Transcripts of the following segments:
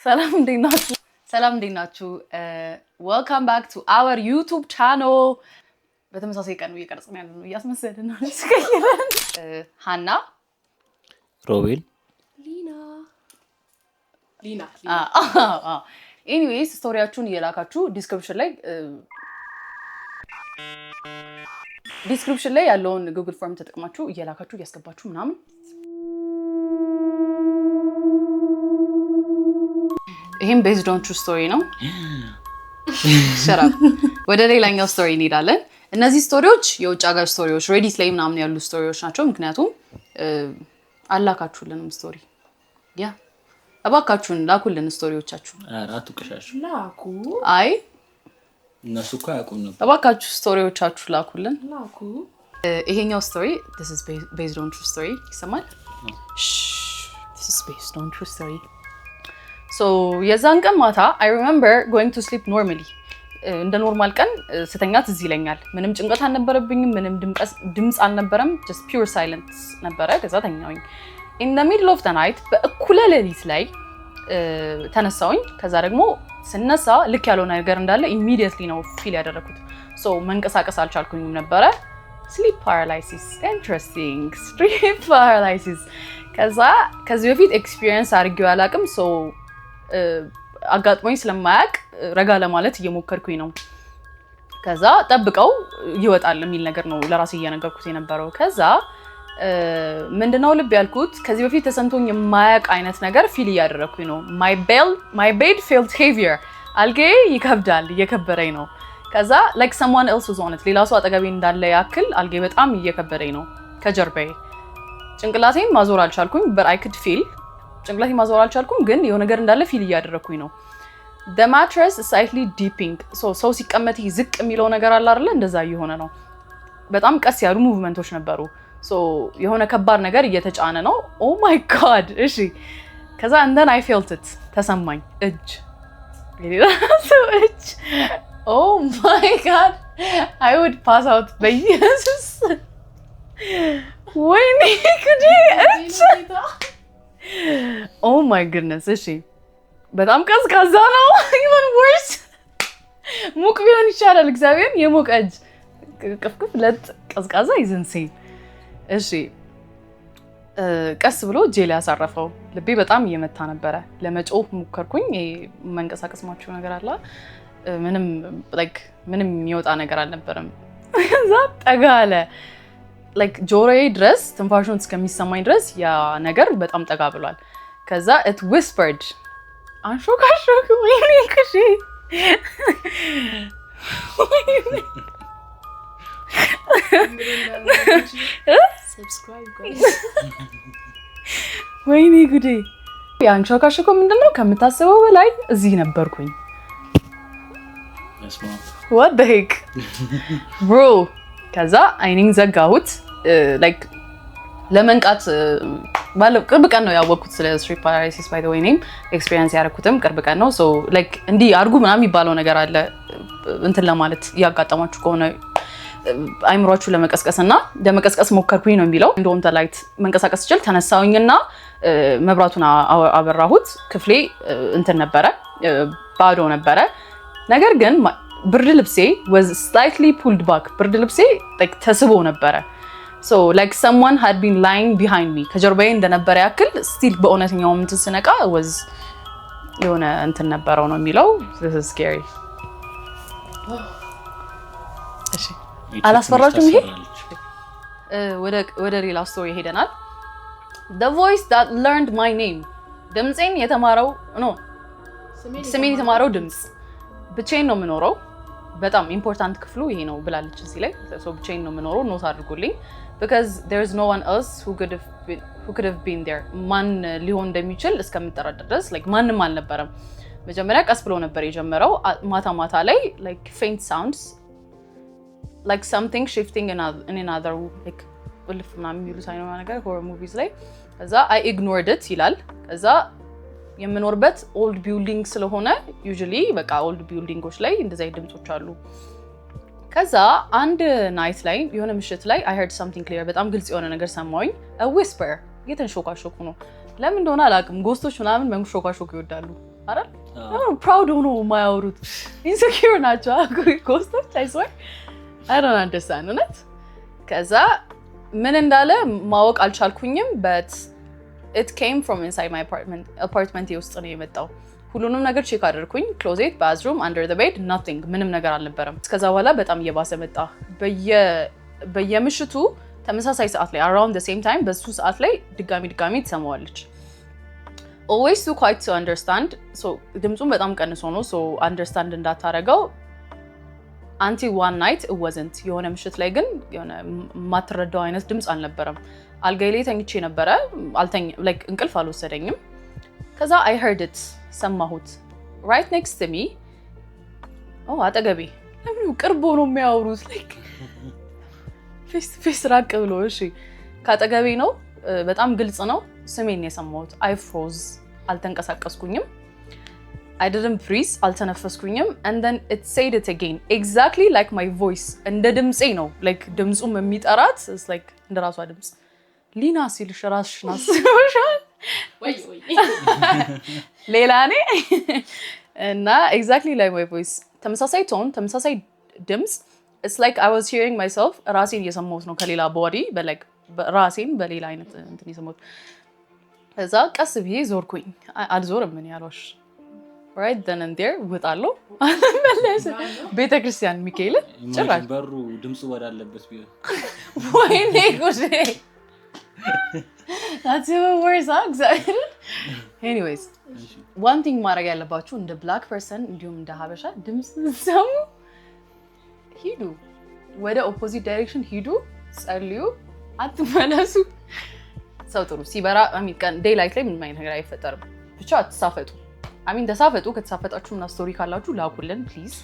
ሰላም እንዴት ናችሁ? ሰላም እንዴት ናችሁ? Welcome back to our YouTube channel። በተመሳሳይ ቀን ነው እየቀረጽን ያለ ነው፣ እያስመሰልን ነው። ስቀይረን ሀና። ሮቤል። ሊና ሊና። Anyways, story ያችሁን እየላካችሁ description ላይ ያለውን Google Form ተጠቅማችሁ እየላካችሁ እያስገባችሁ ምናምን። ይህም based on true story ነው። Shut up። ወደ ሌላኛው story እንሄዳለን። እነዚህ story ዎች የውጭ ሀገር story ዎች፣ Reddit ላይ ምናምን ያሉ story ዎች ናቸው። ምክንያቱም አላካችሁልንም story። Yeah, እባካችሁን ላኩልን story ዎቻችሁ። ኧረ አትውቀሻቸው። ላኩ። አይ። እነሱ እኮ አያውቁም ነበር። እባካችሁ story ዎቻችሁ ላኩልን። ላኩ። ይሄኛው story, this is based on true story። ይሰማል? This is based on true story። So የዛን ቀን ማታ I remember going to sleep normally። እንደ normal ቀን ስተኛ ትዝ ይለኛል። ምንም ጭንቀት አልነበረብኝም። ምንም ድምፅ አልነበረም። Just pure silence ነበረ። ከዛ ተኛሁኝ። In the middle of the night፣ በእኩለ ሌሊት ላይ ተነሳሁኝ። ከዛ ደግሞ ስነሳ ልክ ያልሆነ ነገር እንዳለ immediately ነው feel ያደረኩት። So መንቀሳቀስ አልቻልኩኝም ነበረ። Sleep paralysis፣ interesting፣ sleep paralysis። ከዛ ከዚህ በፊት experience አድርጌው አላውቅም። So አጋጥሞኝ ስለማያውቅ ረጋ ለማለት እየሞከርኩኝ ነው። ከዛ ጠብቀው ይወጣል የሚል ነገር ነው ለራሴ እየነገርኩት የነበረው። ከዛ ምንድነው ልብ ያልኩት፣ ከዚህ በፊት ተሰምቶኝ የማያውቅ አይነት ነገር feel እያደረግኩኝ ነው። My bed felt heavier፣ አልጋዬ ይከብዳል፣ እየከበደኝ ነው። ከዛ like someone else was on it፣ ሌላ ሰው አጠገቤ እንዳለ ያክል አልጋዬ በጣም እየከበደኝ ነው ከጀርባዬ። ጭንቅላቴን ማዞር አልቻልኩም፣ but I could feel፣ ጭንቅላቴን ማዞር አልቻልኩም፣ ግን የሆነ ነገር እንዳለ feel እያደረግኩኝ ነው። The mattress slightly dipping፣ ሰው ሲቀመጥ ይሄ ዝቅ የሚለው ነገር አለ አይደለ? እንደዛ እየሆነ ነው። በጣም ቀስ ያሉ movement ኦች ነበሩ። So የሆነ ከባድ ነገር እየተጫነ ነው። Oh my God። እሺ፣ ከዛ and then I felt it፣ ተሰማኝ፣ እጅ፣ የሌላ ሰው እጅ። Oh my God, I would pass out። በኢየሱስ፣ ወይኔ ጉዴ፣ እጅ፣ oh my goodness። እሺ፣ በጣም ቀዝቃዛ ነው። Even worse፣ ሙቅ ቢሆን ይቻላል። እግዚአብሔር፣ የሞቀ እጅ ቅፍቅፍ ለጥ፣ ቀዝቃዛ is insane። እሺ፣ ቀስ ብሎ እጄ ላይ ያሳረፈው። ልቤ በጣም እየመታ ነበረ። ለመጮህ ሞከርኩኝ። ይሄ መንቀሳቀስ ማችው ነገር አለ፣ ምንም like ምንም የሚወጣ ነገር አልነበረም። ከዛ ጠጋ አለ፣ like ጆሮዬ ድረስ፣ ትንፋሹን እስከሚሰማኝ ድረስ ያ ነገር በጣም ጠጋ ብሏል። ከዛ it whispered፣ አንሾካሾክ። ወይኔ ክሺ፣ ወይኔ። Subscribe, guys. ወይኔ ጉዴ። የአንሾካሾከው ምንድነው? ከምታስበው በላይ እዚህ ነበርኩኝ። በስመ አብ። What the heck, bro። ከዛ አይኔን ዘጋሁት። Like ለመንቃት ባለው ቅርብ ቀን ነው ያወቅኩት ስለ sleep paralysis, by the way። እኔም experience ያደረኩትም ቅርብ ቀን ነው። So like እንዲህ አድርጉ ምናምን የሚባለው ነገር አለ፣ እንትን ለማለት እያጋጠማችሁ ከሆነ አይምሯችሁ ለመቀስቀስ። እና ለመቀስቀስ ሞከርኩኝ ነው የሚለው። እንደውም light መንቀሳቀስ ስችል ተነሳሁኝና መብራቱን አበራሁት። ክፍሌ እንትን ነበረ፣ ባዶ ነበረ። ነገር ግን ብርድ ልብሴ was slightly pulled back፣ ብርድ ልብሴ like ተስቦ ነበረ። So like someone had been lying behind me፣ ከጀርባዬ እንደነበረ ያክል። Still በእውነተኛው እንትን ስነቃ was የሆነ እንትን ነበረው ነው የሚለው። This is scary። እሺ፣ አላስፈራችሁም ይሄ? ታስፈራለች። ወደ ሌላ story ሄደናል። The voice that learned my name፣ ድምፄን የተማረው፣ no፣ ስሜን የተማረው ድምፅ። ብቻዬን ነው የምኖረው። በጣም important ክፍሉ ይሄ ነው ብላለች እዚህ ላይ። So ብቻዬን ነው የምኖረው፣ note አድርጉልኝ፣ because there is no one else who could have been there። ማን ሊሆን እንደሚችል እስከምጠራጠር ድረስ like ማንም አልነበረም። መጀመሪያ ቀስ ብሎ ነበር የጀመረው። ማታ ማታ ላይ like faint sounds, like something shifting in another, like እልፍ ምናምን የሚሉት አይነት ነገር horror movies ላይ። ከዛ I ignored it ይላል። ከዛ የምኖርበት old building ስለሆነ usually በቃ old building ኦች ላይ እንደዚህ አይነት ድምጾች አሉ። ከዛ አንድ night ላይ፣ የሆነ ምሽት ላይ I heard something clear፣ በጣም ግልጽ የሆነ ነገር ሰማሁኝ። Whisper፣ እየተንሾካሾኩ ነው። ለምን እንደሆነ አላውቅም። Ghost ኦች ምናምን መንሾካሾክ ይወዳሉ አይደል? Proud ሆኖ የማያወሩት insecure ናቸው ghost ኦች። I swear, I don't understand እውነት። ከዛ ምን እንዳለ ማወቅ አልቻልኩኝም። But it came from inside my apartment። አፓርትመንቴ ውስጥ ነው የመጣው። ሁሉንም ነገር check አደረግኩኝ። Closet፣ bathroom፣ under the bed, nothing፣ ምንም ነገር አልነበረም። ከዛ በኋላ በጣም እየባሰ መጣ። በየምሽቱ ተመሳሳይ ሰዓት ላይ፣ around same time፣ በሱ ሰዓት ላይ ድጋሚ ድጋሚ ትሰማዋለች። Always too quiet to understand፣ ድምፁን በጣም ቀንሶ ነው so understand እንዳታረገው፣ until one night wasn't። የሆነ ምሽት ላይ ግን የሆነ የማትረዳው አይነት ድምፅ አልነበረም። አልጋዬ ላይ ተኝቼ ነበረ፣ እንቅልፍ አልወሰደኝም። ከዛ I heard it፣ ሰማሁት፣ right next to me፣ አጠገቤ። ለምን ቅርብ ሆኖ የሚያወሩት? Like face to face ራቅ ብሎ። እሺ፣ ከአጠገቤ ነው፣ በጣም ግልጽ ነው። ስሜን የሰማሁት። I froze፣ አልተንቀሳቀስኩኝም። I didn't breathe፣ አልተነፈስኩኝም። And then it said it again, exactly like my voice፣ እንደ ድምፄ ነው። Like ድምፁም የሚጠራት like እንደ ራሷ ድምፅ። ሊና ሲልሽ ራስሽን አስበሻል? ሌላ እኔ እና exactly like my voice፣ ተመሳሳይ tone፣ ተመሳሳይ ድምፅ። It's like I was hearing myself፣ ራሴን እየሰማሁት ነው ከሌላ body፣ ራሴን በሌላ አይነት እንትን የሰማሁት። ከዛ ቀስ ብዬ ዞርኩኝ። አልዞርም ምን ያሏሽ፣ right then and there እወጣለሁ፣ አልመለስም። ቤተክርስቲያን ሚካኤልን ጭራሽ። በሩ ድምፁ ወዳለበት ቢሆን? ወይኔ ጉዴ! That's even worse፣ እግዚአብሔርን። Anyways, one thing ማድረግ ያለባችሁ እንደ black person እንዲሁም እንደ ሀበሻ ድምፅ ሰሙ ሂዱ፣ ወደ opposite direction ሂዱ፣ ጸልዩ፣ አትመለሱ። ሰው ጥሩ ሲበራ ቀን daylight ላይ ምንም አይነት ነገር አይፈጠርም። ብቻ አትሳፈጡ። I mean ተሳፈጡ። ከተሳፈጣችሁ እና story ካላችሁ ላኩልን please።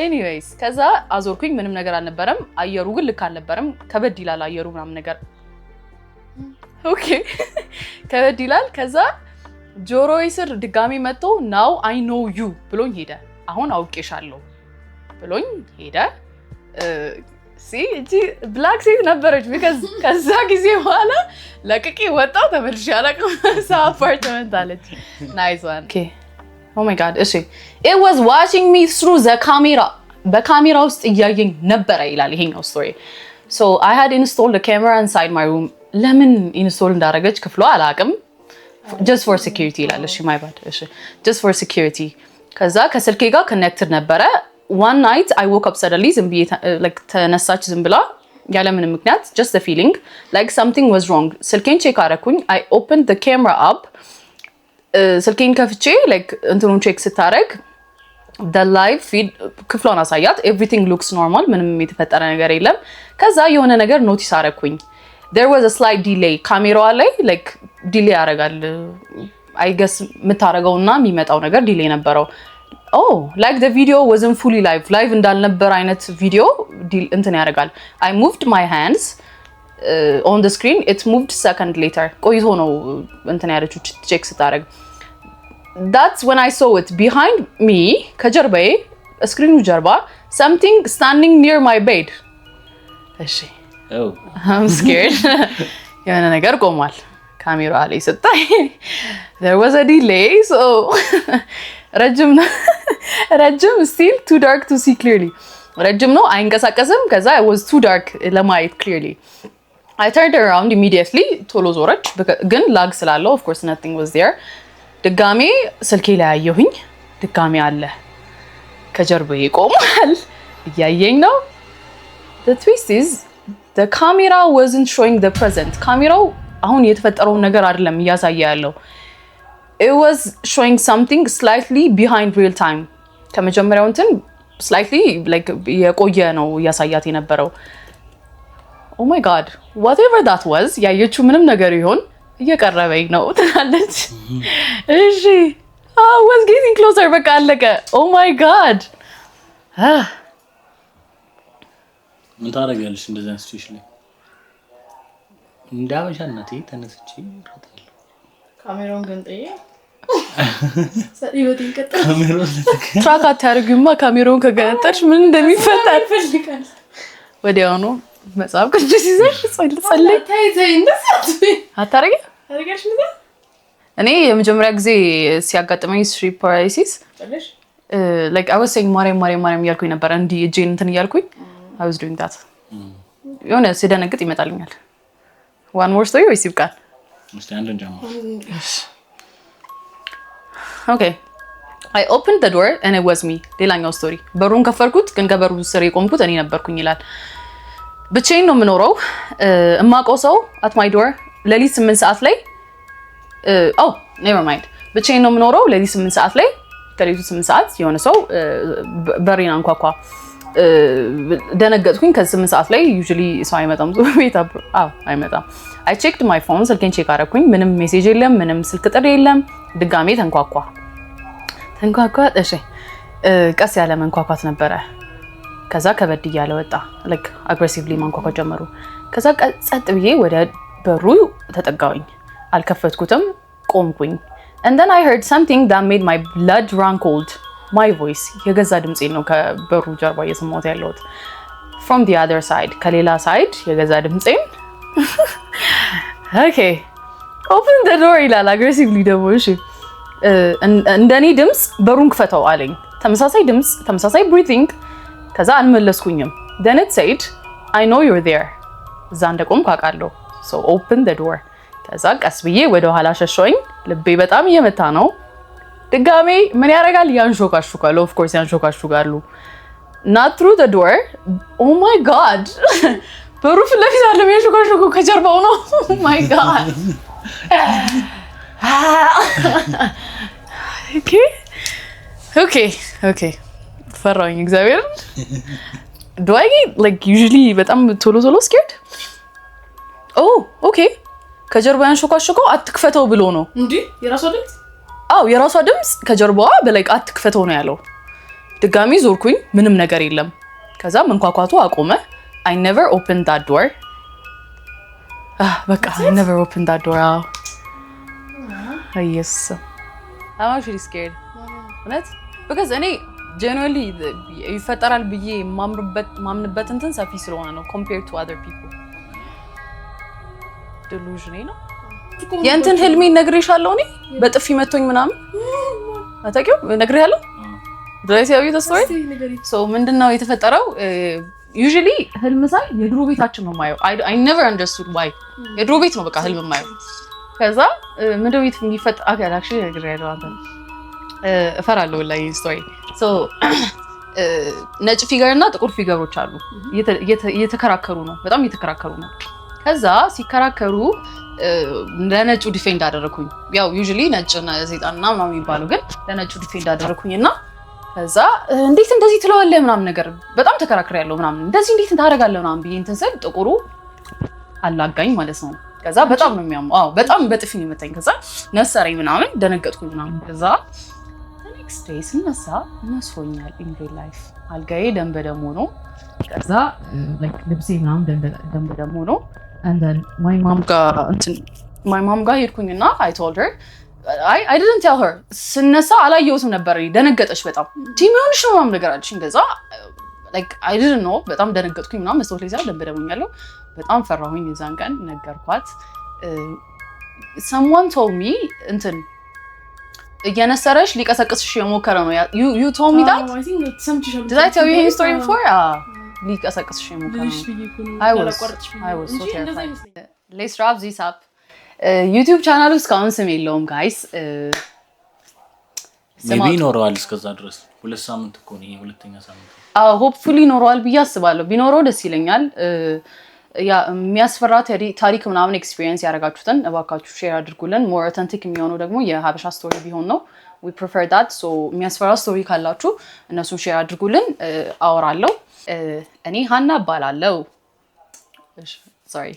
Anyways፣ ከዛ አዞርኩኝ። ምንም ነገር አልነበረም። አየሩ ግን ልክ አልነበረም። ከበድ ይላል አየሩ ምናምን ነገር። Okay፣ ከበድ ይላል። ከዛ ጆሮዬ ስር ድጋሚ መጥቶ "Now I know you" ብሎኝ ሄደ። አሁን አውቄሻለሁ ብሎኝ ሄደ። See፣ እቺ black ሴት ነበረች። Because ከዛ ጊዜ በኋላ ለቅቄ ወጣው፣ ተመልሼ አላውቅም እዛ አፓርትመንት አለች። Nice one። Oh my God። እሺ፣ "It was watching me through the camera"፣ በካሜራ ውስጥ እያየኝ ነበረ ይላል ይሄኛው story። So I had installed camera inside my room። ለምን install እንዳደረገች ክፍሏ አላውቅም። Just for security ይላል። እሺ፣ my bad። እሺ፣ just for security። ከዛ ከስልኬ ጋር connected ነበረ። One night I woke up suddenly፣ ዝም ብዬ ተነሳች ዝም ብላ ያለምንም ምክንያት፣ just feeling like something was wrong። ስልኬን check አደረኩኝ። I opened the camera app፣ ስልኬን ከፍቼ like እንትኑን check ስታደርግ live feed ክፍሏን አሳያት። Everything looks normal፣ ምንም የተፈጠረ ነገር የለም። ከዛ የሆነ ነገር notice አደረኩኝ። There was slight delay ካሜራዋ ላይ፣ like delay ያደርጋል I guess፣ የምታደርገው እና የሚመጣው ነገር delay ነበረው። Oh, like the video wasn't fully live፣ live እንዳልነበር አይነት ቪዲዮ እንትን ያደርጋል። I moved my hands on the screen, it moved second later። ቆይቶ ነው እንትን ያለችው check ስታደርግ። That's when I saw it behind me፣ ከጀርባዬ፣ screen ኑ ጀርባ፣ something standing near my bed። እሺ፣ I'm scared። የሆነ ነገር ቆሟል ካሜራ ላይ ስታይ። There was a delay, so ረጅም ነው፣ ረጅም፣ still too dark to see clearly። ረጅም ነው፣ አይንቀሳቀስም። ከዛ it was too dark ለማየት clearly። I turned around immediately፣ ቶሎ ዞረች፣ ግን lag ስላለው of course nothing was there። ድጋሜ ስልኬ ላይ አየሁኝ። ድጋሜ አለ፣ ከጀርባዬ ቆሟል፣ እያየኝ ነው። The twist is the camera wasn't showing the present። ካሜራው አሁን የተፈጠረውን ነገር አይደለም እያሳየ ያለው። It was showing something slightly behind real time። ከመጀመሪያው እንትን slightly like የቆየ ነው እያሳያት የነበረው። Oh my God, whatever that was፣ ያየችው ምንም ነገር ይሆን፣ እየቀረበኝ ነው ትላለች። እሺ፣ was getting closer። በቃ አለቀ። Oh my God. ምን ታደርጊያለሽ እንደዚህ አይነት situation ላይ? እንደ አበሻ እናቴ ተነስቼ እሮጣለሁ። ካሜራውን ገንጥዬ ህይወቴን ቀጥል። ካሜራውን Track አታደርጊማ። ካሜራውን ከገነጠልሽ ምን እንደሚፈጠር ይፈልጋል። ወዲያውኑ መጽሐፍ ቅዱስ ይዘሽ ጸልይ። ተይ ተይ፣ እንደዚያ አትበይ። አታረጊ? ታደርጊያለሽ እንደዚያ? እኔ የመጀመሪያ ጊዜ ሲያጋጥመኝ sleep paralysis ጸለይሽ? Like I was saying ማርያም ማርያም ማርያም እያልኩኝ ነበረ። እንዲህ እጄን እንትን እያልኩኝ I was doing that። የሆነ ስደነግጥ ይመጣልኛል። One more story ወይስ ይብቃል? እስቲ አንድን ጨምር። Okay, "I opened the door and it was me." ሌላኛው story፣ በሩን ከፈትኩት ግን ከበሩ ስር የቆምኩት እኔ ነበርኩኝ ይላል። ብቻዬን ነው የምኖረው። እማውቀው ሰው at my door ሌሊት 8 ሰዓት ላይ፣ oh, never mind፣ ብቻዬን ነው የምኖረው። ሌሊት 8 ሰዓት ላይ፣ ከሌሊቱ 8 ሰዓት የሆነ ሰው በሬን አንኳኳ። ደነገጥኩኝ። ከ8 ሰዓት ላይ usually ሰው አይመጣም፣ ቤት አዎ አይመጣም። I checked my phone፣ ስልኬን check አደረኩኝ። ምንም message የለም፣ ምንም ስልክ ጥሪ የለም። ድጋሜ ተንኳኳ ተንኳኳ። እሺ ቀስ ያለ መንኳኳት ነበረ። ከዛ ከበድ እያለ ወጣ። Like aggressively ማንኳኳት ጀመሩ። ከዛ ጸጥ ብዬ ወደ በሩ ተጠጋሁኝ። አልከፈትኩትም፣ ቆምኩኝ። And then I heard something that made my blood run cold. My voice፣ የገዛ ድምፄን ነው ከበሩ ጀርባ እየሰማሁት ያለሁት። From the other side፣ ከሌላ side የገዛ ድምፄን። Okay, "Open the door" ይላል aggressively ደግሞ። እሺ እንደኔ ድምፅ በሩን ክፈተው አለኝ። ተመሳሳይ ድምፅ፣ ተመሳሳይ breathing። ከዛ አልመለስኩኝም። Then it said, "I know you're there." እዛ እንደቆምኩ አውቃለሁ። So open the door። ከዛ ቀስ ብዬ ወደ ኋላ ሸሸሁኝ። ልቤ በጣም እየመታ ነው። ድጋሜ ምን ያደርጋል? ያንሾካሹካሉ። Of course ያንሾካሹካሉ። Not through the door. Oh my God፣ በሩ ፊት ለፊት አለ የሚያንሾካሹኩ፣ ከጀርባው ነው። Oh my God, okay፣ ፈራሁኝ እግዚአብሔርን። Do I like usually በጣም ቶሎ ቶሎ scared? Oh, okay፣ ከጀርባ ያንሾካሾከው አትክፈተው ብሎ ነው። እንዲህ የራሷ ድምፅ? አዎ፣ የራሷ ድምፅ ከጀርባዋ በ like አትክፈተው ነው ያለው። ድጋሚ ዞርኩኝ፣ ምንም ነገር የለም። ከዛ መንኳኳቱ አቆመ። I never opened that door። በቃ I never opened that door። አዎ፣ ኢየሱስ፣ I'm actually scared እውነት፣ because እኔ genuinely ይፈጠራል ብዬ ማምንበት እንትን ሰፊ ስለሆነ ነው compared to other people። Delusion ነው። የእንትን ህልሜን ነግሬሻለሁ። እኔ በጥፊ መቶኝ ምናምን አታውቂውም? ነግሬሃለሁ። Did I tell you the story? So ምንድነው የተፈጠረው? Usually ህልም ሳይ የድሮ ቤታችን ነው የማየው። I never understood why። የድሮ ቤት ነው በቃ ህልም የማየው። ከዛ ምንድነው ቤት የሚፈጠር፣ actually ነግሬሃለሁ። አንተ እፈራለሁ ላይ story። So ነጭ figure እና ጥቁር figure ኦች አሉ። እየተከራከሩ ነው፣ በጣም እየተከራከሩ ነው። ከዛ ሲከራከሩ ለነጩ defend አደረኩኝ። ያው usually ነጭ ሰይጣንና ምናምን የሚባለው፣ ግን ለነጩ defend አደረኩኝ እና ከዛ እንዴት እንደዚህ ትለዋለህ ምናምን ነገር በጣም ተከራክሬያለሁ ምናምን፣ እንደዚህ እንዴት ታደርጋለህ ምናምን ብዬ እንትን ስል ጥቁሩ አላጋኝ ማለት ነው። ከዛ በጣም ነው የሚያመው። አዎ በጣም በጥፊ ነው የመታኝ። ከዛ ነሰረኝ ምናምን፣ ደነገጥኩኝ ምናምን። ከዛ next day ስነሳ ነስሮኛል። In real life አልጋዬ ደም በደም ሆኖ፣ ከዛ ልብሴ ምናምን ደም በደም ሆኖ፣ my mom ጋር እንትን my mom ጋር ሄድኩኝና I told her፣ I didn't tell her፣ ስነሳ አላየሁትም ነበር። ደነገጠች በጣም። ቲም የሆንሽ ነው ምናምን ነገር አለችኝ። ከዛ like I didn't know፣ በጣም ደነገጥኩኝ ምናምን። መስታወት ላይ ሳይ ደም በደም ሆኛለሁ። በጣም ፈራሁኝ። የዛን ቀን ነገርኳት። Someone told me እንትን እየነሰረሽ ሊቀሰቅስሽ የሞከረ ነው። You told me that. Did I tell you ይሄን story before? ሊቀሰቅስሽ የሞከረ ነው። I was so terrified. Let's wrap this up. YouTube channel ኡ እስካሁን ስም የለውም guys። Maybe ይኖረዋል እስከዛ ድረስ። 2 ሳምንት እኮ ነው፣ ይሄ ሁለተኛ ሳምንት ነው። አዎ hopefully ይኖረዋል ብዬ አስባለሁ። ቢኖረው ደስ ይለኛል። ያ የሚያስፈራ ታሪክ ምናምን experience ያደረጋችሁትን እባካችሁ share አድርጉልን። More authentic የሚሆነው ደግሞ የሀበሻ story ቢሆን ነው። We prefer that። So የሚያስፈራ story ካላችሁ እነሱን share አድርጉልን፣ አወራለሁ። እኔ ሀና እባላለሁ። Sorry፣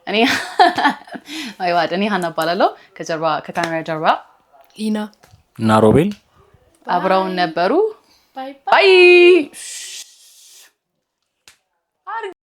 እኔ my bad፣ እኔ ሀና እባላለሁ። ከጀርባ፣ ከካሜራ ጀርባ ኢና እና ሮቤል አብረውን ነበሩ። Bye. Bye.